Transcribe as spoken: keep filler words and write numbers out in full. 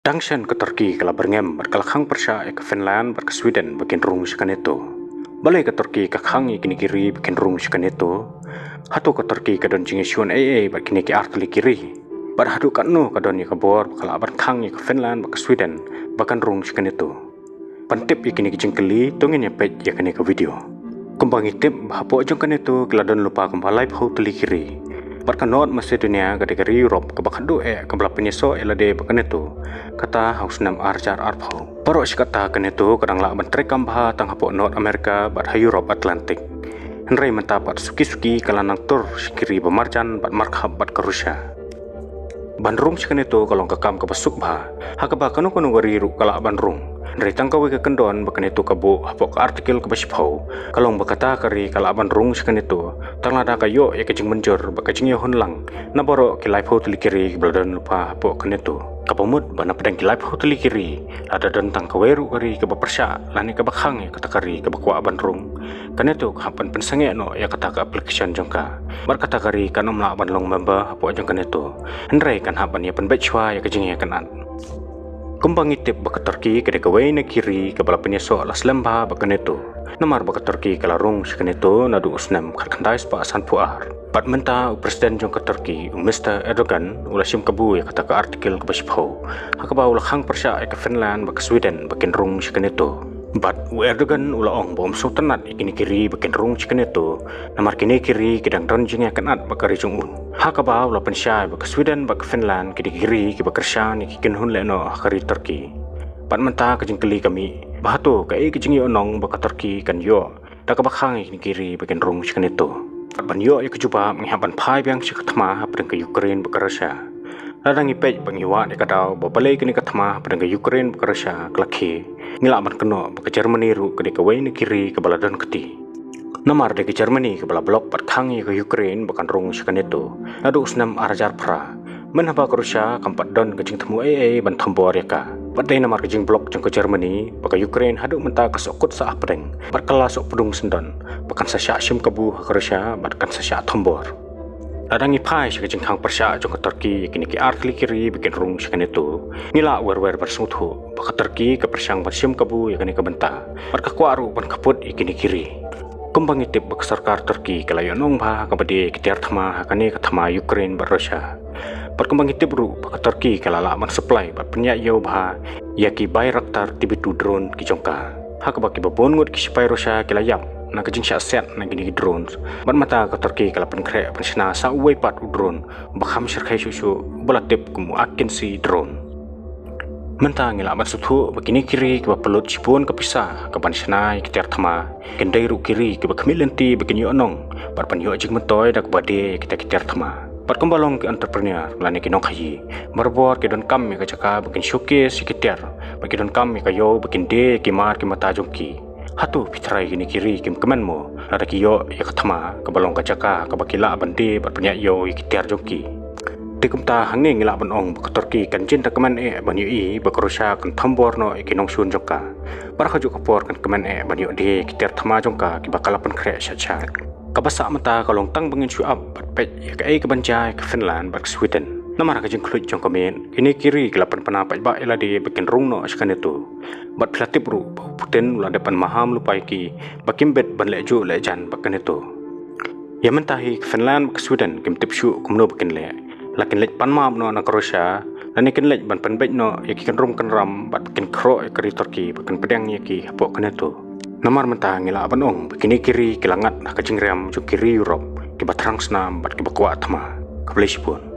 Tang shen ka Turkey ka la byrngem bad ka la khang pyrshah ïa ka Finland bad ka Sweden ba kin rung sha ka NATO. Balei ka Turkey ka khang ïa kine ki ri ba kin rung sha ka NATO? Hato ka Turkey ka don jingïashun ei ei bad kine ki artylli ki ri? Bad haduh katno ka don ïa ka bor ba ka lah ban khang ïa ka Finland bad ka Sweden ba kan rung sha ka NATO? Ban tip ïa kine ki jingkylli, to ngin ïa peit ïa kane ka video. Kumba ngi tip ba hapoh jong ka NATO ki la don lypa kumba laiphew tylli ki ri. Bad ka North Macedonia ka dei ka ri Europe kaba khatduh eh kaba la pynïasoh ïa lade bad ka NATO, kata ha u snem ar hajar arphew. Baroh shi katta ka NATO ka dang lah ban treikam bha tang hapoh North America bad ha Europe Atlantic. Hynrei mynta pat suki suki ka la nang tur sha ki ri ba marjan bad markhap bad ka Russia. Ban rung sha ka NATO ka long ka kam kaba suk bha, ha kaba kano kano ka ri ruh ka lah ban rung. Hynrei tang kawei ka kyndon ba ka NATO ka buh hapoh ka article kaba shiphew, ka long ba kata ka ri ka lah ban rung sha ka NATO tang lada ka ïoh ïa ka jingmynjur bad ka jingïahun lang na baroh ki laiphew tylli ki ri kiba la don lypa hapoh ka NATO. Kaba mut ba na pdeng ki laiphew tylli ki ri, lada don tang kawei ruh ka ri kaba pyrshah lane kaba khang ïa kata ka ri kaba kwah ban rung, ka NATO ka hap ban pynsangeh noh ïa kata ka application jong ka. Bad kata ka ri kan ym lah ban long member hapoh jong ka NATO. Hynrei kan hap ban ïa pynbeit shuwa ïa ka jingïakynad. Kumba ngi tip ba ka Turkey ka dei kawei na ki ri kaba la pynïasoh la slem bha bad ka NATO. Namar ba ka Turkey ka la rung sha ka NATO naduh u snem khatkhyndai spah sanphew ar. Bad mynta u President jong ka Turkey, u Mister Erdogan, u la shim kabu ïa kata ka article kaba shiphew, ha kaba u la khang pyrshah ïa ka Finland bad ka Sweden ba kin rung sha ka NATO. Bad u Erdogan u la ong ba um sngewtynnat ïa kine ki ri ba kin rung sha ka NATO, namar kine ki ri ki dang don jingïakynad bad ka ri jong u. Ha kaba u la pynshai ba ka Sweden bad ka Finland ki dei ki ri kiba kyrshan ïa ki kynhun lehnoh ha ka ri Turkey. Bad mynta ka jingkylli ka mih ba hato kaei ka jingïohnong ba ka Turkey kan ïoh da kaba khang ïa kine ki ri ba kin rung sha ka NATO. Bad ban ïoh ïa ka jubab ngi hap ban phai biang sha ka thma hapdeng ka Ukraine bad ka Russia. Lada ngi peit bad ngi wad ïa ka daw ba balei kane ka thma hapdeng ka Ukraine bad ka Russia ka la khie, ngi lah ban kynnoh ba ka Germany ruh ka dei kawei na ki ri kaba la don kti. Namar dei ka Germany kaba la block bad khang ïa ka Ukraine ba kan rung sha ka NATO naduh u snem ar hajar phra. Mynhaba ka Russia kam pat don ka jingthmu ei ei ban thombor ïa ka. Bad dei namar ka jingblock jong ka Germany ba ka Ukraine haduh mynta ka sahkut sahpdeng bad ka la sahpdung syndon ba kan sa shah shim kabu ha ka Russia bad kan sa shah thombor. Lada ngi phai sha ka jingkhang pyrshah jong ka Turkey ïa kine ki artylli ki ri ba kin rung sha ka NATO, ngi lah wer wer ban sngewthuh ba ka Turkey ka pyrshang ban shim kabu ïa kane ka bynta bad ka kwah ruh ban khappud ïa kine ki ri. Kumba ngi tip ba ka sorkar Turkey ka la ïohnong bha ha kaba die ki tiar thma ha kane ka thma Ukraine bad Russia. Bad kumba ngi tip ruh ba ka Turkey ka la lah ban supply bad pynïaid ïew bha ïa ki Bayraktar T B two drone ki jong ka, ha kaba kiba bun ngut ki sipai Russia ki la ïap na ka jingshah siat na kine ki drones. Bad mynta ka Turkey ka la pynkhreh ban shna sa uwei pat u drone ba kham shyrkhei shuh shuh ba la tip kum u Akinci drone. Mynta ngi lah ban sngewthuh ba kine ki ri kiba pynlut shibun ka pisa ha kaban shna ïa ki tiar thma kin dei ruh ki ri kiba khmih lynti ba kin ïohnong bad ban ïoh jingmyntoi da kaba die ïa kita ki tiar thma. Bad kumba long ki entrepreneur lane ki nongkhaïi, barabor ki donkam ïa ka jaka ba kin showcase ïa ki tiar, ba ki donkam ïa ka ïew ba kin die ïa ki mar ki mata jong ki. Hato phi tharai kine ki ri kim kmen mo lada ki ïoh ïa ka thma kaba long ka jaka kaba ki lah ban die bad pynïaid ïew ïa ki tiar jong ki? Te kumta hangne ngi lah ban ong ba ka Turkey kan jin da kmen eh ban ïohi ba ka Russia kan thombor noh ïa ki nongshun jong ka. Bad ha kajuh ka por kan kmen eh ban ïoh die ïa ki tiar thma jong ka kiba ka la pynkhreh shat shat. Kaba sah mynta ka long tang ba ngin shu ap bad peit ïa kaei kaban jia ïa ka Finland bad ka Sweden. Namar ha ka jingkhluit jong ka miet, kine ki ri ki la pynpaw paidbah ïa lade ba kin rung noh sha ka NATO. Bad phi la tip ruh ba u Putin u la dep ban maham lypa ïa ki ba kim bit ban leh juh leh jan bad ka NATO. Ïa mynta hi ka Finland bad ka Sweden kim tip shuh kumno ba kin leh. La kin leit pan map noh na ka Russia, lane kin leit ban pynbeit noh ïa ki kynrum kynram bad kin khroh ïa ka ri Turkey ba kin pdiang ïa ki hapoh ka NATO. Namar mynta ngi lah ban ong ba kine ki ri ki la ngat ha ka jingriam jong ki ri Europe kiba thrang snam bad kiba kwah thma. Khublei shibun.